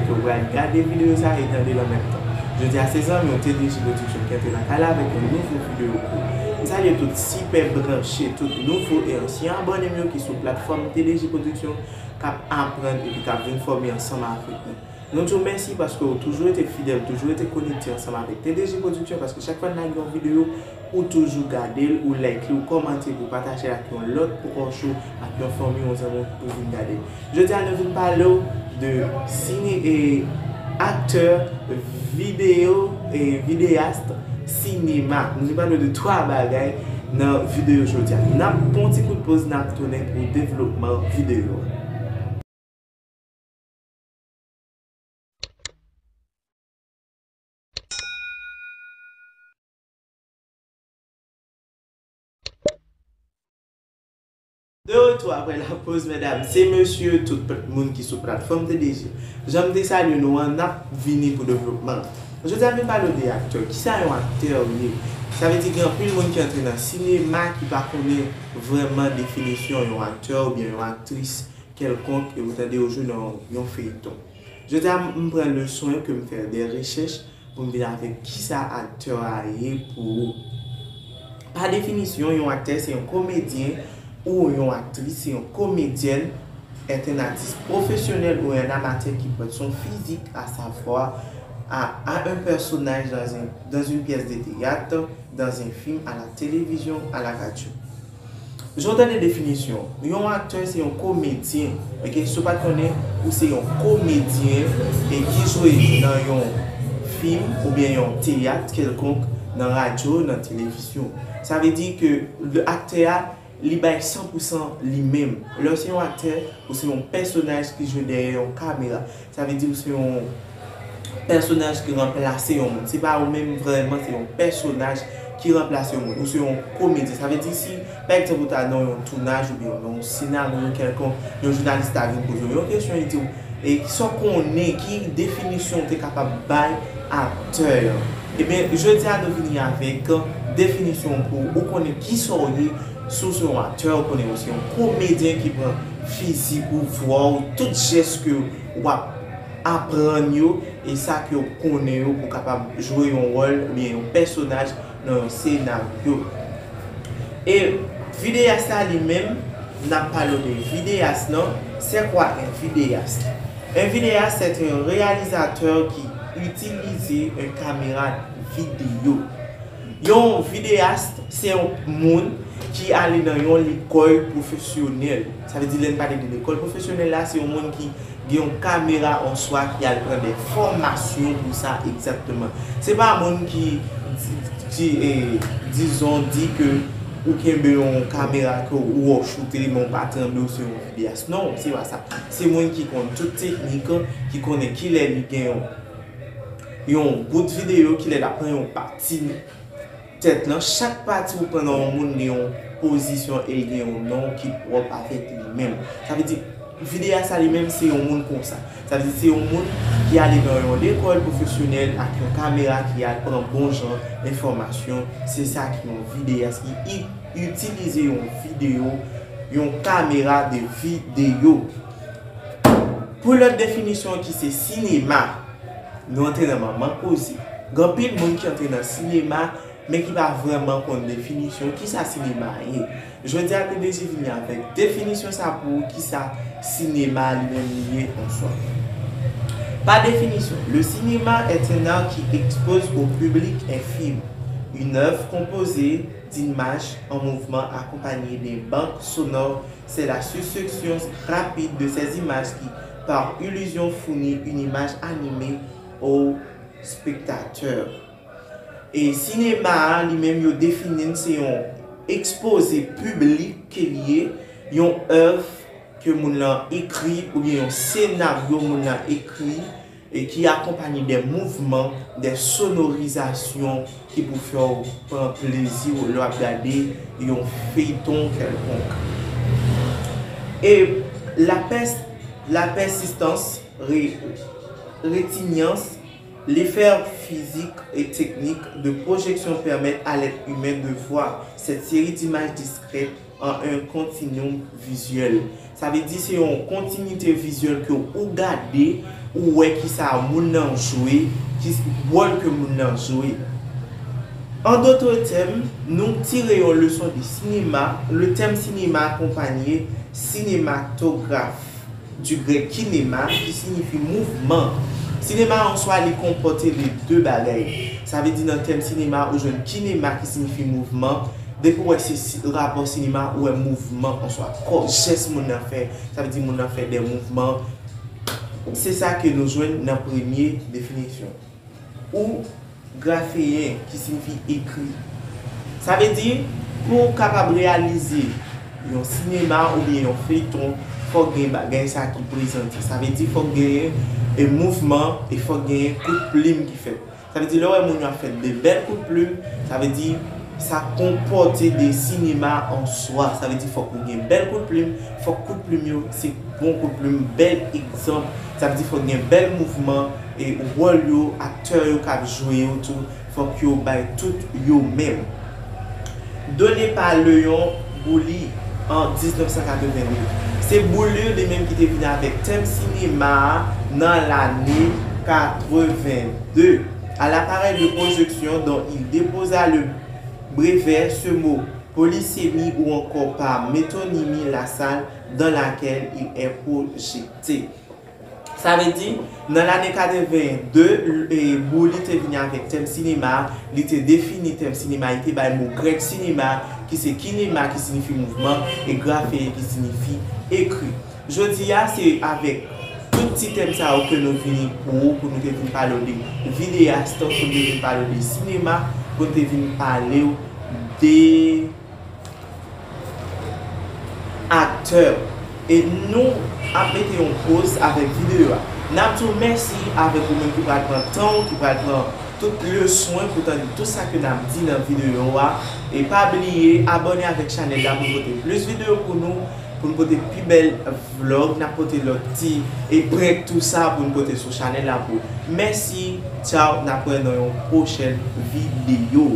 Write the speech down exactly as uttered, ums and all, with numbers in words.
Yo pral gade videyo sa e tande l an menm tan. Jodi a se zanmi w T D J Production ki antre nan kay la avèk yon nouvo videyo pou ou. M salye tout sipè branche, tout nouvo e ansyen abòne m yo ki sou platfòm T D J Production k ap aprann epi k ap vin fòme ansanm avèk nou. Nou di w mèsi paske w toujou rete fidèl, toujou rete konekte ansanm avèk T D J Production, paske chak fwa n lage yon videyo, ou toujou gade l, ou like li, ou kòmante, ou pataje l ak yon lòt pwòch ou, ak yon fanmi, yon zanmi w pou vin gade l. Jodi a, nou vin pale w de sine e aktè, videyo e videyas, sinema. Nou vin pale w de twa bagay nan videyo jodi a. N ap pran yon ti kout poz, n ap tounen pou devlopman videyo a. De retour après la pause, medam, se mesye, tout pl-, moun ki sou platfòm T D J. Jan m te salye nou an, n ap vini pou devlopman. Jodi a, m vin pale w de aktè. Kisa yon aktè ye? Sa vle di gen anpil moun ki antre nan sinema ki pa konnen vrèman definisyon yon aktè oubyen yon aktris kèlkonk e ou tande yo jwe nan yon feyton. Jodi a, m pran le soin ke m fè de rechèch pou m vin avèk kisa aktè a ye pou ou. Pa definisyon, yon aktè se yon komedyen ou yon aktris, se yon komedyèn, est un artiste professionnel ou un amateur qui porte son physique, à savoir à, à un personnage dans un, dans une pièce de théâtre, dans un film, à la télévision, à la radio. Jan w tande definisyon, yon aktè se yon komedyen. Oke, si w pa t konnen, ou se yon komedyen e ki jwe nan yon fim oubyen yon teyat kèlkonk, nan radyo, nan televizyon. Sa vle di ke le aktè a, li bay san pou san li menm. Lè w se yon aktè, ou se yon pèsonaj ki jwe dèyè yon kamera. Sa vle di ou se yon pèsonaj ki ranplase yon moun. Se pa ou menm vrèman, se yon pèsonaj ki ranplase yon moun. Ou se yon komedyen. Sa vle di si, pa egzanp, ou ta nan yon tounaj oubyen nan yon senaryo kèlkonk, yon jounalis ta vin poze w yon kesyon, li di w, e sa w konnen, ki definisyon w te kapab bay aktè an? Ebyen, jodi a nou vini avèk definisyon pou ou konnen kisa w ye, si w se yon aktè, ou konnen ou se yon komedyen ki pran fizik ou, vwa w, tout jès ke w ap aprann yo e sa ke w konnen yo pou w kapab jwe yon wòl oubyen yon pèsonaj nan yon senaryo. E videyas la li menm, n ap pale w de videyas lan. C'est quoi un vidéaste? Un vidéaste, c'est un réalisateur qui utilise une caméra vidéo. Yon videyas, se yon moun ki ale nan yon lekòl pwofesyonèl. Sa vle di, lè n pale de lekòl pwofesyonèl la, se yon moun ki gen yon kamera an swa ki al pran de fòmasyon pou sa egzakteman. Se pa moun ki, ki, eh, dizon, di ke ou kenbe yon kamera ke ou wè w choute, men w pa tranble, ou se yon videyas. Non, se pa sa. Se moun ki konn tout teknik, ki konnen kilè li gen yon, yon bout videyo, kilè l ap pran yon pati tèt lan. Chak pati ou pran nan yon moun gen yon pozisyon e l gen yon non ki pwòp avèk li menm. Sa vle di, videyas sa li menm se yon moun konsa. Sa vle di se yon moun ki ale nan yon lekòl pwofesyonèl ak yon kamera ki al pran bon jan enfòmasyon. Se sa ki yon videyas ki i-, itilize yon videyo, yon kamera de videyo. Pou lòt definisyon ki se sinema, nou antre nan manman koze. Gen anpil moun ki antre nan sinema, men ki pa vrèman konn definisyon kisa sinema ye. Jodi a, T D J vini avèk definisyon sa pou ou, kisa sinema li menm li ye an swa. Par définition, le cinéma est un art qui expose au public un film, une œuvre composée d'images en mouvement accompagnées d'un banc sonore. C'est la succession rapide de ces images qui, par illusion, fournit une image animée au spectateur. E sinema a, li menm, yo defini l, se yon ekspoze piblik ke li ye, yon èv ke moun lan ekri, oubyen yon senaryo moun lan ekri, e ki akonpaye de mouvman, de sonorizasyon ki pou fè w pran plezi w lè w ap gade yon feyton kèlkonk. E la pès-, la pèsistans, re-, retinyans, l'effet physique et technique de projection permet à l'être humain de voir cette série d'images discrètes en un continuum visuel. Sa vle di se yon kontinite vizyèl ke ou gade, ou wè kisa moun nan jwe, ki wòl ke moun nan jwe. En d'autres termes, nou tire yon leson de sinema, le tèm sinema akonpanye sinematograf, du grec kinema, ki siyifi mouvman. Sinema an swa, li konpòte le de bagay. Sa vle di nan tèm sinema, ou jwenn kinema ki siyifi mouvman. Depi w wè se si- rapò sinema, ou wè mouvman an swa. Kò, jès moun nan fè, sa vle di moun nan fè de mouvman. Se sa ke nou jwenn nan premye definisyon. Ou grafeyen, ki siyifi ekri. Sa vle di, pou w kapab reyalize yon sinema oubyen yon feyton, fòk gen bagay sa ki prezante. Sa vle di, fòk genyen e mouvman e fòk genyen kout plim ki fèt. Sa vle di, lè w wè moun yo ap fè de bèl kout plim, sa vle di, sa konpòte de sinema an swa. Sa vle di, fòk ou gen bèl kout plim, fòk kout plim yo se bon kout plim, bèl egzanp. Sa vle di, fòk gen bèl mouvman, e wòl yo, aktè yo k ap jwe yo tou, fòk yo bay tout yo menm. Donné par Léon Bouly en dix-neuf cent quatre-vingt-deux. Se Bouly li menm ki te vin avèk tèm sinema a nan lane quatre-vingt-deux. À l'appareil de projection dont il déposa le brevet, ce mot polysémie ou encore par métonymie la salle dans laquelle il est projeté. Sa vle di, nan lane katreven de, e, Bouly te vini avèk tèm sinema, li te defini tèm sinema, li te bay mo grèk sinema, ki se kinema, ki siyifi mouvman, e graphe, ki siyifi ekri. Jodi a, se avèk tout ti tèm sa yo ke nou vini pou ou, pou nou te vin pale w de videyas, pou nou te vin pale w de sinema, pou nou te vin pale w de aktè. E nou ap mete yon poz avèk videyo a. N ap di w mèsi avèk ou menm ki pral pran tan w, ki pral pran tout le swen pou tande tout sa ke n ap di nan videyo a. E pa bliye abòne avèk chanèl la pou n pote plis videyo pou nou, pou n pote pi bèl vlog, n ap pote lòt ti e prank tou sa pou n pote sou chanèl la pou. Mèsi, tchaw, n ap wè nan yon pwochèn videyo.